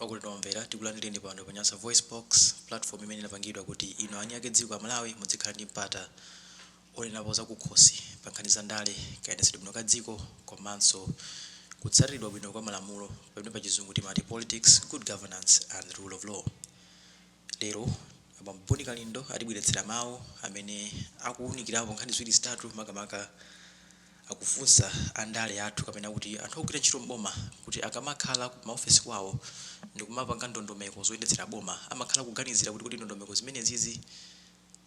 Okondedwa omvera, tikulandireni pano pa Nyasa Voice Box, platform imene inapangidwa kuti inu eni ake dziko Amalawi muzikhala ndi mpata onenapo zakukhosi pa nkhani za ndale, kayendetsedwe bwino ka dziko komanso kutsatiridwa bwino kwa malamulo, pamene pa Chizungu timati politics, good governance and the rule of law. Lero abambo Bon Kalindo atibweretsera mawu amene akuwunikirapo nkhani ziwiri zitatu, makamaka akufunsa andale athu kapena kuti anthu ogwira ntchito m'boma kuti akamakhala ku maofesi kwawo ndikumapanga ndondomeko zoyendetsera boma, amakhala kuganizira kuti kuti ndondomeko zimenezizi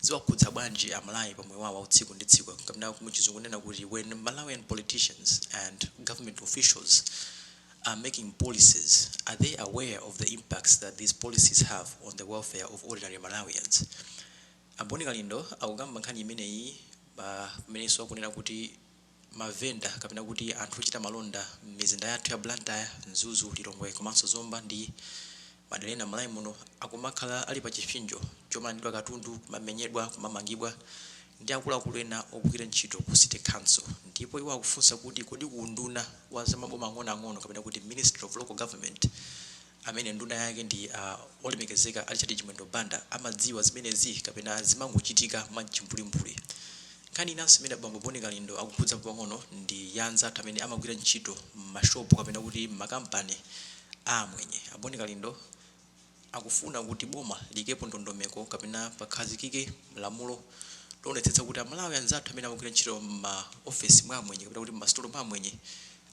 ziwakhudza bwanji Amalawi pa moyo wawo tsiku ndi tsiku, kapena muchizungu nena kuti when Malawian politicians and government officials are making policies, are they aware of the impacts that these policies have on the welfare of ordinary Malawians? A Bon Kalindo akukamba nkhani imeneyi pamenenso akunena kuti mavenda kapena kuti anthu ochita malonda m'mizinda yathu ya Blantyre, Mzuzu, Lilongwe komanso Zomba ndi madera ena Malawi muno akumakhala ali pa chipsinjo chomalandidwa katundu, kumamenyedwa, kumamangidwa ndi akuluakulu ena ogwira ntchito ku city council. Ndipo iwo akufunsa kuti kodi ku unduna wa zamaboma ang'onoang'ono kapena kuti Ministry of Local Government, amene nduna yake ndi olemekezeka Richard Chimwendo Banda, amadziwa zimenezi kapena zimangochitika mwamchimbulimbuli? Nkhani inanso imene bambo Bon Kalindo akukhudzapo pang'ono ndi ya anzathu amene amagwira ntchito m'mashopu kapena kuti m'makampani a amwenye. A Bon Kalindo akufuna kuti boma liyikepo ndondomeko kapena pakhazikike lamulo loonetsetsa kuti Amalawi anzathu amene amagwira ntchito m'maofesi mwa amwenye kapena kuti m'masitolo mwa amwenye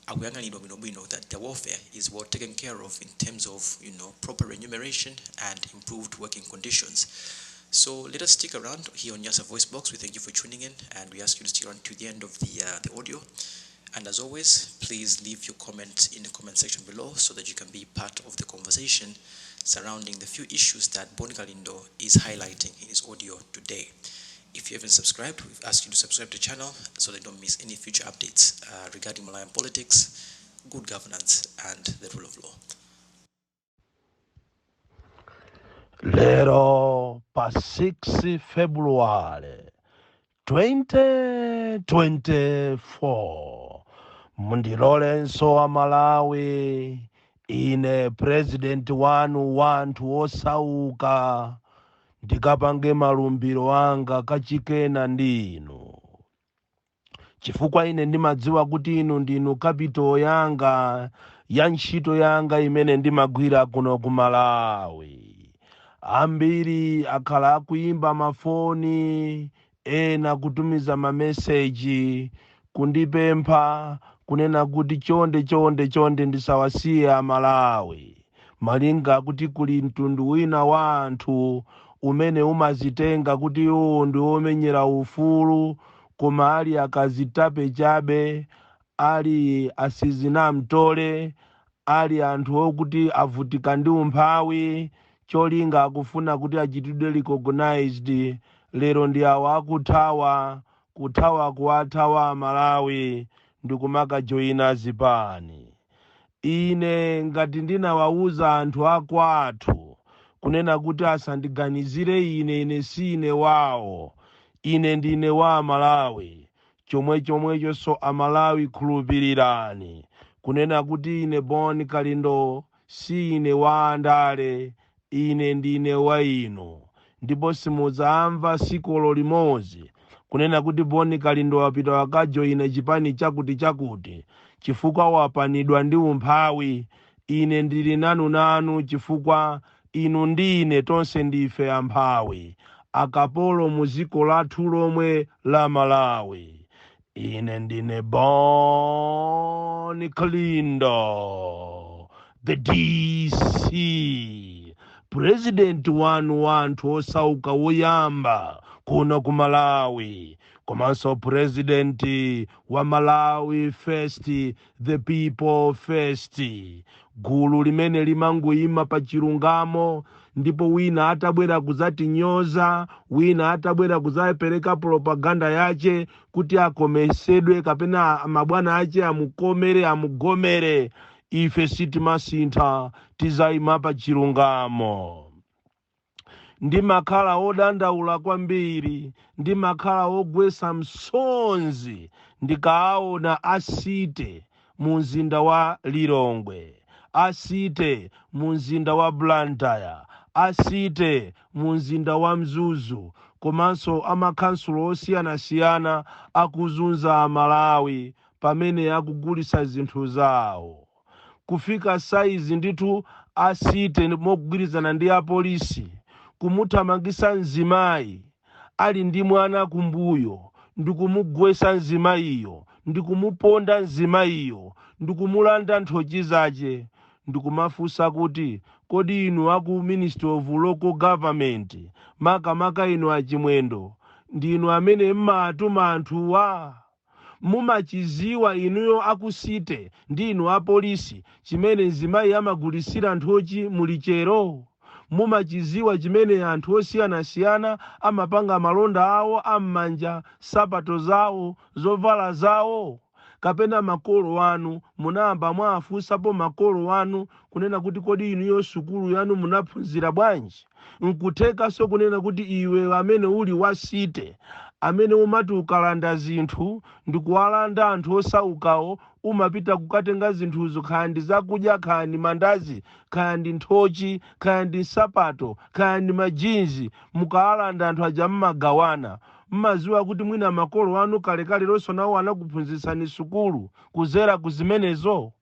akuyang'anidwa bwinobwino, that their welfare is well taken care of in terms of proper remuneration and improved working conditions. So let us stick around here on Nyasa Voice Box. We thank you for tuning in and we ask you to stick around to the end of the audio. And as always, please leave your comment in the comment section below so that you can be part of the conversation surrounding the few issues that Bon Kalindo is highlighting in his audio today. If you haven't subscribed, we've asked you to subscribe to the channel so that you don't miss any future updates regarding Malawian politics, good governance, and the rule of law. Lero pa 6 February 2024, mundilolenso Amalawi, ine president wanu wanthu osauka, ndikapange malumbiro anga kachikena ndi inu, chifukwa ine ndimadziwa kuti inu ndinu capital yanga ya ntchito yanga imene ndimagwira kuno ku Malawi. Ambiri akhala akuyimba mafoni, ena kutumiza mameseji kundipempha kunena kuti chonde, chonde, chonde ndisawasiye Amalawi, malinga kuti kuli mtundu wina wa anthu umene umazitenga kuti iwo ndi omenyera ufulu, koma ali akazitape chabe, ali asizinamtole, ali anthu okuti avutika ndi umphawi, cholinga akufuna kuti achitidwe recognized. Lero ndi awa akuthawa, kuthawa kuwathawa Amalawi ndikumakajoyina zipani. Ine ngati ndinawawuza anthu akwathu kunena kuti asandiganizire ine, ine si ine wawo, ine ndine wa Amalawi. Chomwe chomwechonso Amalawi, khulupirirani kunena kuti ine Bon Kalindo si ine wa andale, ine ndine wa inu, ndipo simudzamva sikolo limodzi kunena kuti Bon Kalindo wapita wakajoyina chipani chakuti chakuti chifukwa wapanidwa ndi umphawi. Ine ndili nanu nanu, chifukwa inu ndi ine tonse ndife amphawi, akapolo mu dziko lathu lomwe la Malawi. Ine ndine Bon Kalindo, the DC, president wanu wa anthu osauka woyamba kuno ku Malawi, komanso president wa Malawi First, the people first, gulu limene limangoyima pa chilungamo. Ndipo wina atabwera kudzatinyoza, wina atabwera kudzapereka propaganda yache kuti akomesedwe kapena mabwana ache amukomere, amugomere, ife sitimasintha, tizayima pa chilungamo. Ndimakhala wodandaula kwambiri, ndimakhala wogwesa msonzi ndikaona a city mu mzinda wa Lilongwe. A city mu mzinda wa Blantyre, a city mu mzinda wa Mzuzu, komanso amakhansulo osiyanasiyana akuzunza Amalawi pamene akugulisa zinthu zawo. Kufika saizi ndithu a city mogwirizana ndi apolisi kumuthamangisa mzimayi ali ndi mwana kumbuyo, ndikumugwesa mzimayiyo, ndikumuponda mzimayiyo, ndikumulanda nthochi zace. Ndikumafunsa kuti kodi inu aku Ministry of Local Government, makamaka inu aChimwendo, ndinu amene mmatuma anthuwa? Mumachiziwa inuyo aku city ndi inu apolisi chimene mzimayi amagulisira nthochi mulichero? Mumachiziwa chimene anthu osiyanasiyana amapanga malonda awo am'manja, sapato zawo, zovala zawo? Kapena makolo anu munayamba mwafunsapo makolo anu kunena kuti kodi inuyo sukulu yanu munaphunzira bwanji? Nkuthekanso kunena kuti iwe amene uli wa city, amene umati ukalanda zinthu ndikuwalanda anthu osaukawo, umapita kukatenga zinthuzo, kaya ndi zakudya, kaya ndi mandazi, kaya ndi nthochi, kaya ndi nsapato, kaya ndi majinzi, mukawalanda anthu aja mmagawana. Mmaziwa kuti mwina makolo anu kalekale lonso nawo anakuphunzitsani sukulu kuzera ku zimenezo?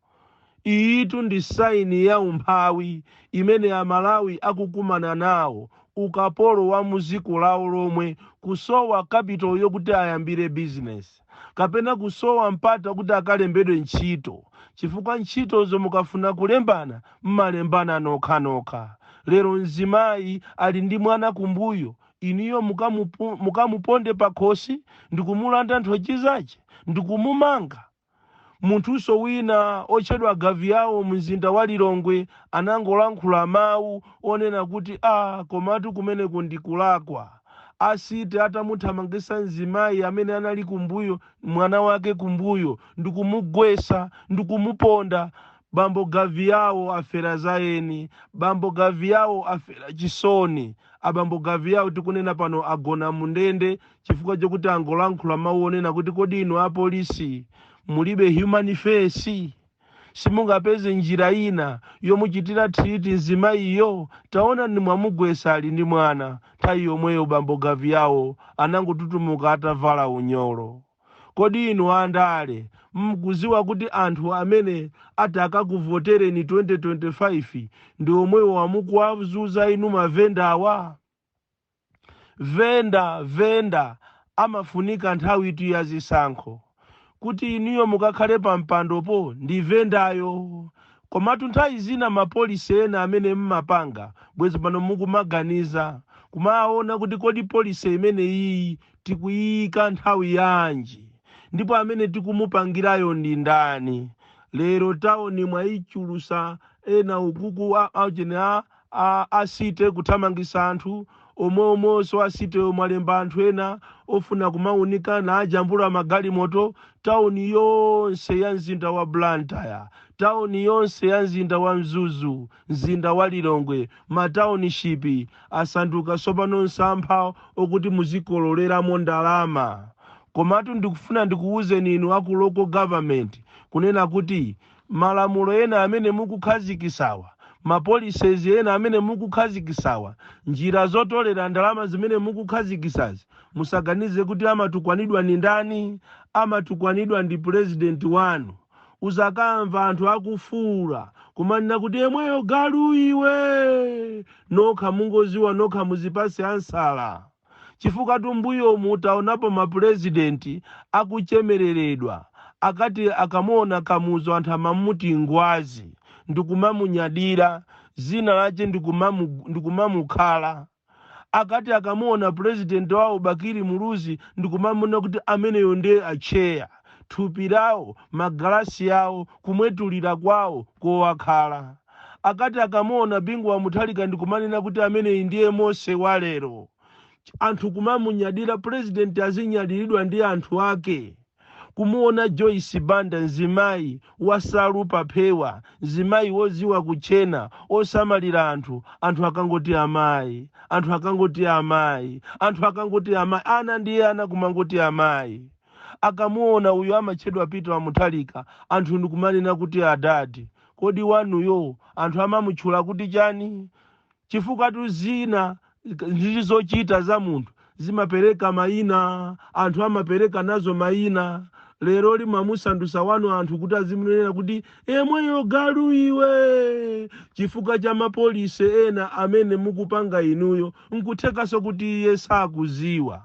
Iyitu ndi sign ya umphawi imene Amalawi akukumana nawo, ukapolo wa muziko lawo lomwe, kusowa capital yokuti ayambire business kapena kusowa mpata kuti akalembedwe ntchito, chifukwa ntchitozo mukafuna kulembana mmalembana nokhanokha. Lero mzimayi ali ndi mwana kumbuyo, iniyo mukamuponde pakhosi ndikumulanda nthochi zace ndikumumanga. Munthunso wina otchedwa Gaviyawo mzinda wa Lilongwe anangolankhula mawu onena kuti a komatu kumeneku ndikulakwa. A city atamuthamangisa mzimayi amene anali kumbuyo, mwana wake kumbuyo, ndikumugwesa ndikumuponda, bambo Gaviyawo afera zayeni, bambo Gaviyawo afera chisoni. Abambo Gaviyawo tikunena pano agona mundende chifukwa chokuti angolankhula mawu onena kuti kodi inu apolisi mulibe human face? Simungapeze njira ina yomuchitira treat mzimayiyo? Taona ni mwamugwesa ali ndi mwana. Nthawi yomweyo bambo Gaviyawo anangotutumuka atavala unyolo. Kodi inu andale mkuziwa kuti anthu amene ati akakuvotereni 2025 ndi omwewo amukuwazuza inu mavendawa? Venda amafunika nthawi itu ya zisankho kuti inuyo mukakhale pa mpandopo ndi vendayo. Komatu nthawi zina ma policy ena amene mmapanga, bwezi pano mukumaganiza kumaona kuti kodi policy imene iyi tikuyika nthawi yanji, ndipo amene tikumupangirayo ndi ndani? Lero tawuni mwayichulusa ena ukuku achene a city kuthamangisa anthu omwe omwenso a city mwalemba anthu ena ofuna kumaunika najambula magalimoto. Tawuni yonse ya mzinda wa Blantyre, tawuni yonse ya mzinda wa Mzuzu, mzinda wa Lilongwe, matownship asanduka tsopano msampha okuti muzikololeramo ndalama. Komatu ndikufuna ndikuwuzeni inu aku local government kunena kuti malamulo ena amene mukukhazikisawa, ma policies ena amene mukukhazikisawa, njira zotolera ndalama zimene mukukhazikisazi, musaganize kuti amatukwanidwa ni ndani. Amatukwanidwa ndi purezidenti wanu. Uzakamva anthu akufuula kumanena kuti emweyo galu iwe. Nokha mungoziwa nokha, muzipase ansala, chifukwa tumbuyo mutaonapo mapurezidenti akuchemereredwa. Akati akamuona Kamuzu, anthu amamuti ngwazi ndikumamunyadira, zina lache ndikumamukhala. Akati akamuona purezidenti wawo Bakili Muluzi, ndikumamuna kuti ameneyo ndiye acheya, thupi lawo, magalasi awo, kumwetulira kwawo kowakhala. Akati akamuona Bingu wa Mutharika, ndikumanena kuti ameneyi ndiye Mose wa lero, anthu kumamunyadira. Purezidenti azinyadiridwa ndi anthu ake. Kumuona Joyce Banda, mzimayi wasalu paphewa, mzimayi woziwa kuchena, osamalira anthu, anthu akangoti amayi, anthu akangoti amayi, anthu akangoti amayi, ana ndiye ana kumangoti amayi. Akamuona uyu amatchedwa Peter Mutharika, anthu ndikumanena kuti adadi. Kodi wanuyo anthu amamutchula kuti chani? Chifukwa tu zina ndi zochita za munthu zimapereka mayina, anthu amapereka nazo mayina. Lero limamusandusa wanu anthu kuti azimunenera kuti emweyo galu iwe, chifukwa cha ma policy ena amene mukupanga inuyo. Nkuthekanso kuti iye sakuziwa.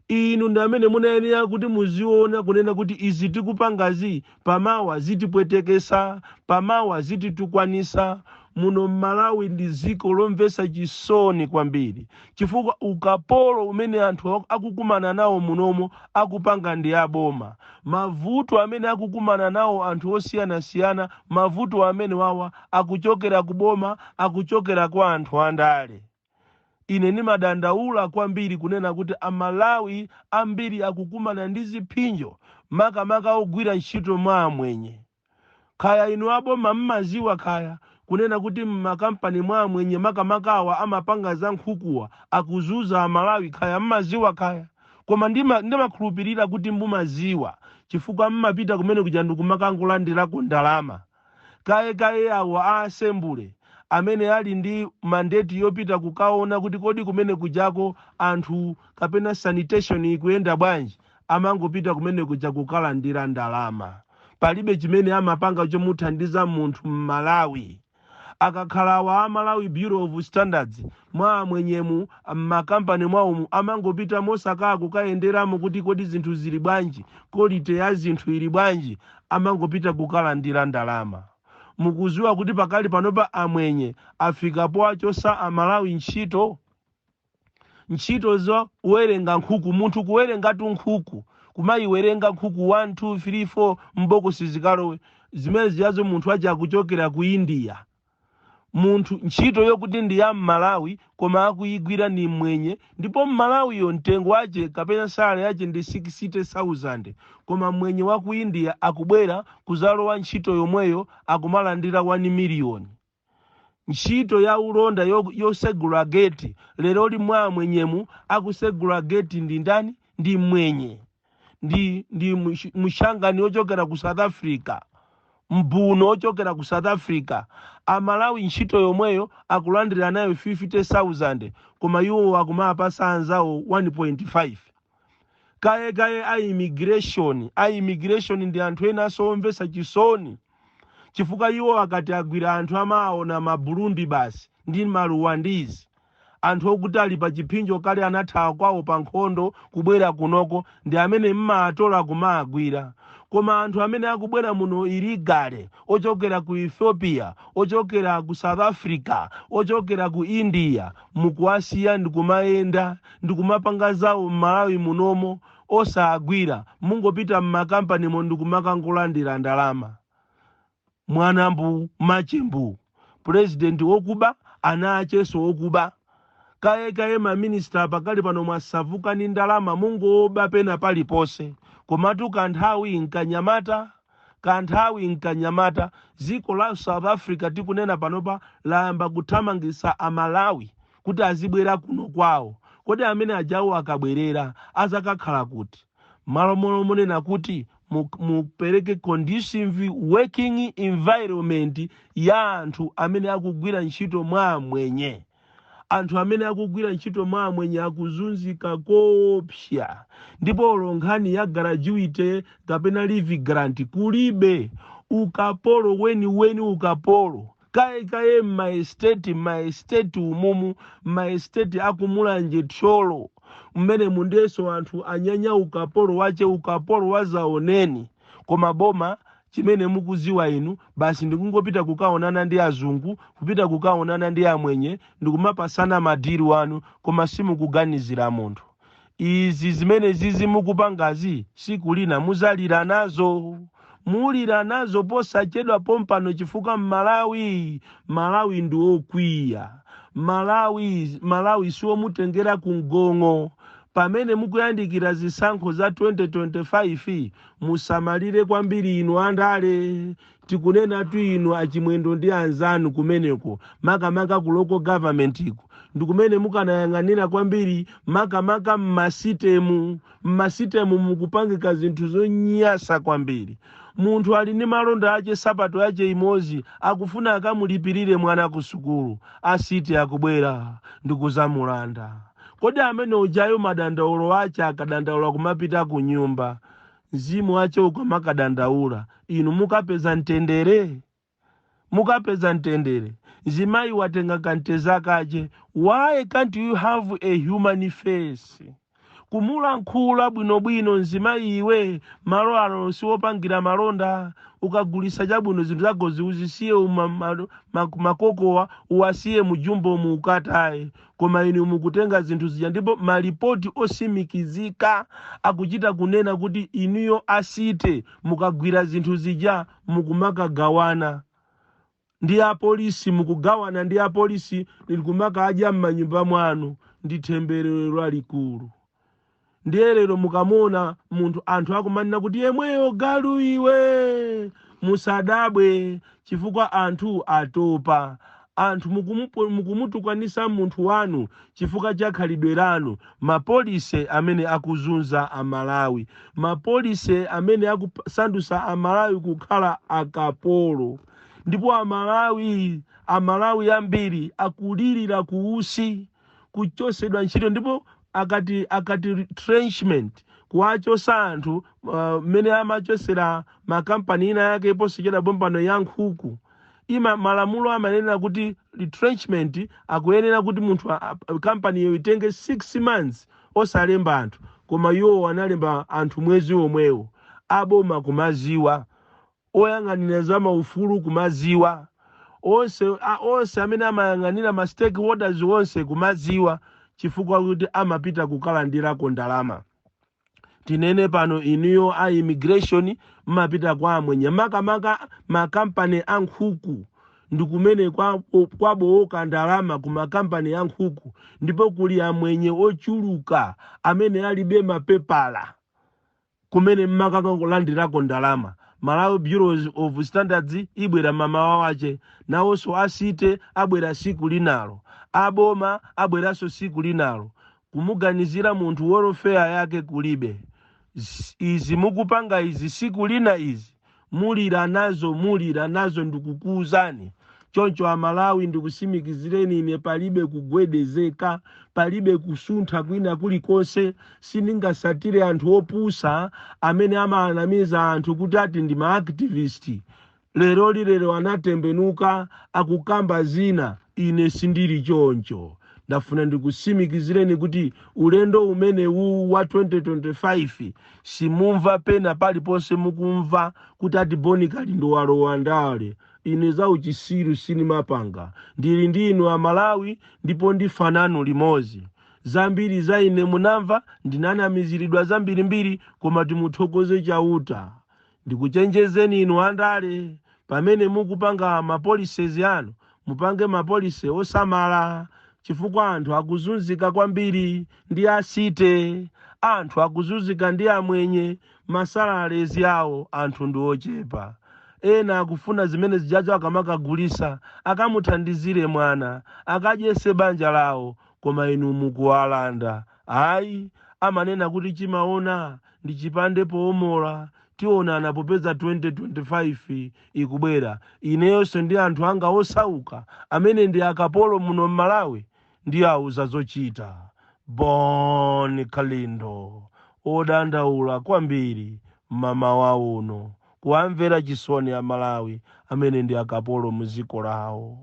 Inu ndi amene munayenera kuti muziona kunena kuti izi tikupangazi pamawa zitipwetekesa, pamawa zititukwanisa. Muno mMalawi ndi dziko lomvetsa chisoni kwambiri, chifukwa ukapolo umene anthu akukumana nawo munomo akupanga ndi aboma. Mavuto amene akukumana nawo anthu osiyanasiyana, mavuto amene wawa akuchokera kuboma, akuchokera kwa anthu andale. Ine ndimadandaula kwambiri kunena kuti Amalawi ambiri akukumana ndi ziphinjo, makamaka ogwira ntchito mwa amwenye. Kaya inu aboma mmaziwa kaya kunena kuti mmakampani mwa amwenye, makamakawa amapanga za nkhukuwa, akuzuza Amalawi, kaya mmaziwa kaya. Koma ndimakhulupirira kuti mumaziwa, chifukwa mmapita kumene kuja ndikumakangolandirako ndalama. Kaye kaye awo a assembly amene ali ndi mandate yopita kukaona kuti kodi kumene kujako anthu kapena sanitation ikuyenda bwanji, amangopita kumene kuja kukalandira ndalama. Palibe chimene amapanga chomuthandiza munthu mMalawi. Akakhala wa Amalawi Bureau of Standards, mwa amwenyemu mmakampani mwawomu amangopita mosakaya kukayenderamo kuti kodi zinthu zili bwanji, quality ya zinthu ili bwanji, amangopita kukalandira ndalama. Mukuziwa kuti pakali panopa amwenye afikapo achosa Amalawi ntchito, ntchito zo kuwerenga nkhuku. Munthu kuwerengatu nkhuku, kumayiwerenga nkhuku 1 2 3 4 mbokosi zikalowe zimene ziyazo, munthu aja akuchokera ku India. Munthu ntchito yokuti ndi ya mMalawi koma akuyigwira ni mwenye, ndipo mMalawiyo mtengo wache kapena salary yache ndi 60,000, koma mwenye wa ku India akubwera kuzalowa ntchito yomweyo akumalandira 1 miliyoni. Ntchito ya ulonda yosegula geti, lero limwe amwenyemu akusegula geti ndi ndani? Ndi mwenye, ndi mshangani ochokera ku South Africa, mbuno ochokera ku South Africa. Amalawi ntchito yomweyo akulandira nayo 50,000, koma iwo akumapasa anzawo 1.5. Kaye kaye a immigration ndi anthu enanso omvetsa chisoni, chifukwa iwo akati agwira anthu amaona ma Burundi basi ndi ma Rwandese, anthu okuti ali pa chiphinjo kale, anathawa kwawo pa nkhondo kubwera kunoko, ndi amene mmatola kumaagwira. Koma anthu amene akubwera muno illegally, ochokera ku Ethiopia, ochokera ku South Africa, ochokera ku India, mukuwasiya ndikumayenda ndikumapanga zawo m'Malawi munomo osagwira. Mungopita mmakampanimo ndikumakangolandira ndalama. Mwanambu machembu, purezidenti wokuba, ana acheso wokuba. Kaye kaye maminista pakali pano mwasavuka ndi ndalama, mungoba pena paliponse. Komatu kanthawi nkanyamata, kanthawi nkanyamata. Dziko la South Africa tikunena panopa layamba kuthamangitsa Amalawi kuti azibwera kuno kwawo. Kodi amene ajawo akabwerera azakakhala kuti? Malo monena kuti mupereke conducive working environment ya anthu amene akugwira ntchito mwa amwenye. Anthu amene akugwira ntchito mwa amwenye akuzunzika koopsa, ndipo olo nkhani ya gratuity kapena leave grant kulibe. Ukapolo weniweni, ukapolo. Kaye kaye m'ma estate, m'ma estate umumu, m'ma estate akuMulanje, Thyolo mmene mundeso anthu anyanya ukapolo wache, ukapolo wazaoneni. Koma boma chimene mukuziwa inu basi ndikungopita kukaonana ndi azungu, kupita kukaonana ndi amwenye, ndikumapasana ma deal anu, koma simukuganizira munthu. Izi zimene zizi mukupangazi, siku lina muzalira nazo, mulira nazo posachedwa pompano, chifukwa Mmalawi, Malawi ndi okwiya. Malawi, Malawi siwomutengera ku mgong'o. Pamene mukuyandikira zisankho za 2025, musamalire kwambiri inu andale. Tikunena tu inu aChimwendo ndi anzanu kumeneko, makamaka ku local government iko ndi kumene mukanayang'anira kwambiri, makamaka mma city mu. Mma city mu mukupangika zinthu zonyasa kwambiri. Munthu ali ndi malonda ache, sapato yache imodzi, akufuna akamulipirire mwana ku sukulu, a city akubwera ndikuzamulanda. Kodi amene ujayo madandaulo ache akadandaula kumapita ku nyumba, mzimu wache ukamakadandaula, inu mukapeza mtendere? Mukapeza mtendere? Mzimayi watenga kanteza kache. Why can't you have a human face kumulankhula bwinobwino mzimayi? Iwe, malo ano siwopangira malonda. Ukagulisa chabwino zinthu zako uzisiye makokowa, uwasiye mujumbomu ukataye. Koma inu mukutenga zinthu zija, ndipo malipoti osimikizika akuchita kunena kuti inuyo a city mukagwira zinthu zija mukumakagawana ndi apolisi, mukugawana ndi apolisi likumakadya m'manyumba mwanu. Ndi temberero lalikulu. Ndiye lero mukamuona munthu, anthu akumanena kuti yemweyo galu iwe, musadabwe, chifukwa anthu atopa. Anthu mukumutukwanisa munthu wanu chifukwa cha khalidwe lanu. Mapolisi amene akuzunza Amalawi, mapolisi amene akusandusa Amalawi kukhala akapolo. Ndipo Amalawi ambiri akulirira kuusi kuchosedwa ntchito. Ndipo akati retrenchment, kuwachosa anthu, mmene amachosera makampani ina yake posachedwa pompano ya nkhuku, ima malamulo amanena kuti retrenchment akuyenera kuti munthu kampani iyo itenge 6 months osalemba anthu, koma iwo analemba anthu mwezi omwewo. Aboma kumaziwa, oyang'anira za maufulu kumaziwa, onse amene amayang'anira ma stakeholders onse kumaziwa, chifukwa kuti amapita kukalandirako ndalama. Tinene pano, inuyo a immigration mmapita kwa amwenye, makamaka makampani a nkhuku, ndi kumene kwabowoka ndalama ku makampani a nkhuku. Ndipo kuli amwenye ochuluka amene alibe mapepala kumene mmakakulandirako ndalama. Malawi Bureau of Standards ibwera mamawa wache, nawonso a city abwera siku linalo, aboma abweranso siku linalo. Kumuganizira munthu, welfare yake kulibe. Izi mukupanga izi, siku lina izi mulira nazo, mulira nazo, ndikukuuzani choncho. Amalawi, ndikusimikizireni ine, palibe kugwedezeka, palibe kusuntha kwina kulikonse. Sindingasatire anthu opusa amene amaanamiza anthu kuti ati ndi maactivist. Lero lilero anatembenuka, akukamba zina. Ine sindili choncho. Ndafuna ndikusimikizireni kuti ulendo umenewu wa 2025 simumva pena paliponse mukumva kuti ati Boni Kalindo walowa ndale. Ine za uchisiru sinimapanga. Ndili ndi inu Amalawi, ndipo ndifananu limodzi. Zambiri za ine munamva, ndinanamiziridwa zambirimbiri, koma timuthokoze Chauta. Ndikuchenjezeni inu andale, pamene mukupanga mapolicies anu, mupange mapolicy osamala, chifukwa anthu akuzunzika kwambiri ndi a city, anthu akuzunzika ndi amwenye. Masalaries awo anthu ndi ochepa. Ena akufuna zimene zijazo akamakagulisa akamuthandizire mwana, akadyese banja lawo, koma inu mukuwalanda. Ayi, amanena kuti chimaona ndi chipande poomola. Tionana popeza 2025 ikubwera. Ineyonso ndi anthu anga osauka amene ndi akapolo muno m'Malawi ndi auza zochita. Bon Kalindo, odandaula kwambiri mamawa uno, kuwamvera chisoni Amalawi amene ndi akapolo muziko lawo.